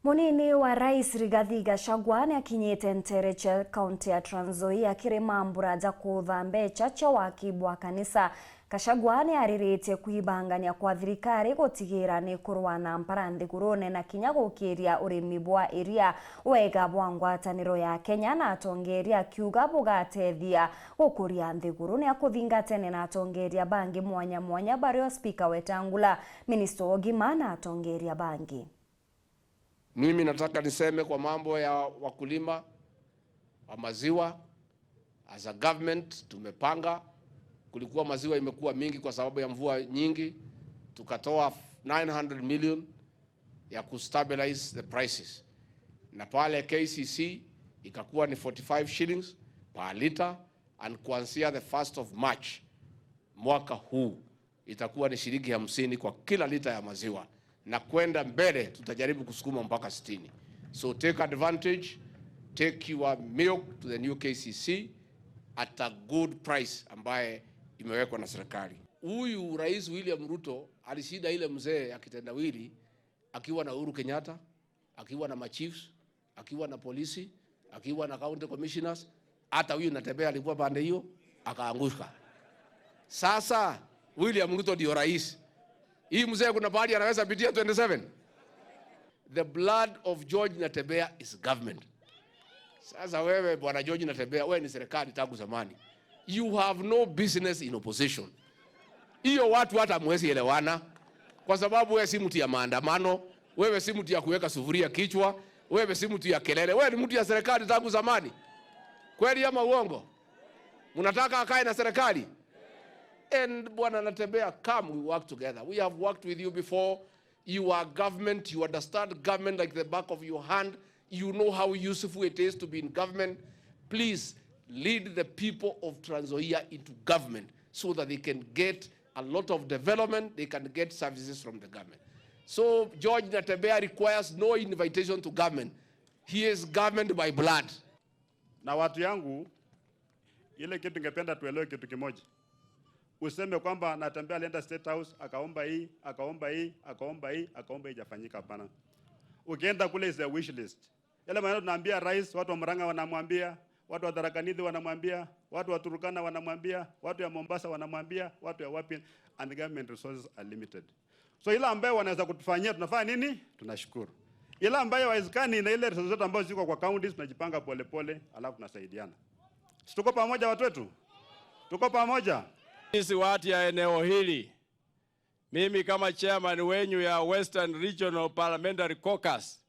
Munini wa rais Rigathi Gachagua ni akinyite Ntereche, kaunti ya Trans Nzoia, akirima mbura ja kutha mbecha cha waki bwa kanisa. Gachagua ni ariritie kwibangania kwa thirikari gutigira ni kurwa na mpara nthigurune na kinya gukiria urimi bwa iria wega bwa ngwataniro ya Kenya na atongeria, akiuga bugatethia gukuria nthiguru. Ni akuthingatene na atongeria bangi mwanya mwanya, bario Speaker Wetangula, Minister Ogima na atongeria bangi. Mimi nataka niseme kwa mambo ya wakulima wa maziwa, as a government tumepanga. Kulikuwa maziwa imekuwa mingi kwa sababu ya mvua nyingi, tukatoa 900 million ya kustabilize the prices, na pale KCC ikakuwa ni 45 shillings per liter, and kuanzia the 1st of March mwaka huu itakuwa ni shilingi 50 kwa kila lita ya maziwa, na kwenda mbele tutajaribu kusukuma mpaka 60. So take advantage, take your milk to the new KCC at a good price ambaye imewekwa na serikali. Huyu Rais William Ruto alishinda ile mzee akitendawili akiwa na Uhuru Kenyatta, akiwa na machiefs, akiwa na polisi, akiwa na county commissioners. Hata huyu Natembeya alikuwa pande hiyo akaanguka. Sasa William Ruto ndio rais. Hii mzee kuna pahali anaweza pitia 27? The blood of George Natembeya is government. Sasa wewe, bwana George Natembeya, wewe ni serikali tangu zamani. You have no business in opposition. Hiyo watu hata hamwezi elewana, kwa sababu wewe si mtu ya maandamano, wewe si mtu ya kuweka sufuria kichwa, wewe si mtu ya kelele, wewe ni mtu ya serikali tangu zamani. Kweli ama uongo? Mnataka akae na serikali? And bwana Natembeya, come, we work together. We have worked with you before. You are government, you understand government like the back of your hand. You know how useful it is to be in government. Please lead the people of Trans Nzoia into government so that they can get a lot of development, they can get services from the government. So George Natembeya requires no invitation to government. He is government by blood. Na watu yangu, ile kitu ningependa tuelewe kitu kimoja. Useme kwamba Natembeya alienda State House akaomba hii, akaomba hii, akaomba hii, akaomba hii, haijafanyika. Hapana. Ukienda kule is a wish list. Yale maneno tunaambia rais, watu wa Murang'a wanamwambia, watu wa Tharaka Nithi wanamwambia, watu wa Turkana wanamwambia, watu ya Mombasa wanamwambia, watu ya wapi, and the government resources are limited. So ile ambayo wanaweza kutufanyia tunafanya nini? Tunashukuru. Ile ambayo haiwezekani na ile resources zetu ambazo ziko kwa counties tunajipanga polepole, alafu tunasaidiana. Si tuko pamoja, watu wetu? Tuko pamoja? Sisi watu ya eneo hili, mimi kama chairman wenyu ya Western Regional Parliamentary Caucus,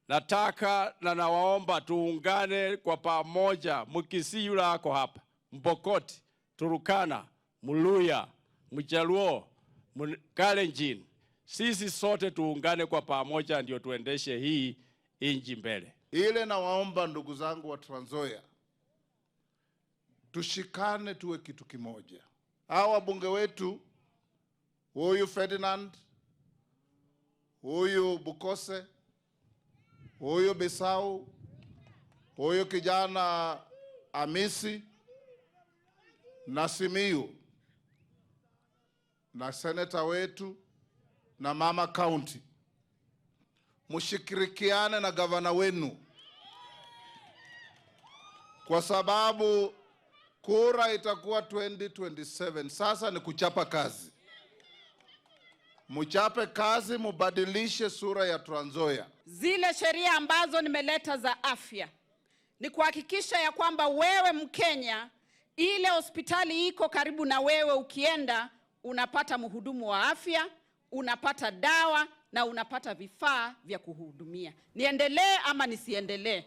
nataka na nawaomba tuungane kwa pamoja. Mkisii yule ako hapa, Mpokot, Turkana, Mluhya, Mjaluo, Kalenjin, sisi sote tuungane kwa pamoja, ndio tuendeshe hii inji mbele. Ile nawaomba ndugu zangu wa Trans Nzoia, tushikane tuwe kitu kimoja. Hawa wabunge wetu, huyu Ferdinand, huyu Bukose, huyu Bisau, huyu kijana Amisi na Simiyu na seneta wetu na mama county, mshirikiane na gavana wenu kwa sababu kura itakuwa 2027. Sasa ni kuchapa kazi, muchape kazi, mubadilishe sura ya Trans Nzoia. Zile sheria ambazo nimeleta za afya ni kuhakikisha ya kwamba wewe Mkenya, ile hospitali iko karibu na wewe, ukienda unapata mhudumu wa afya, unapata dawa na unapata vifaa vya kuhudumia. Niendelee ama nisiendelee?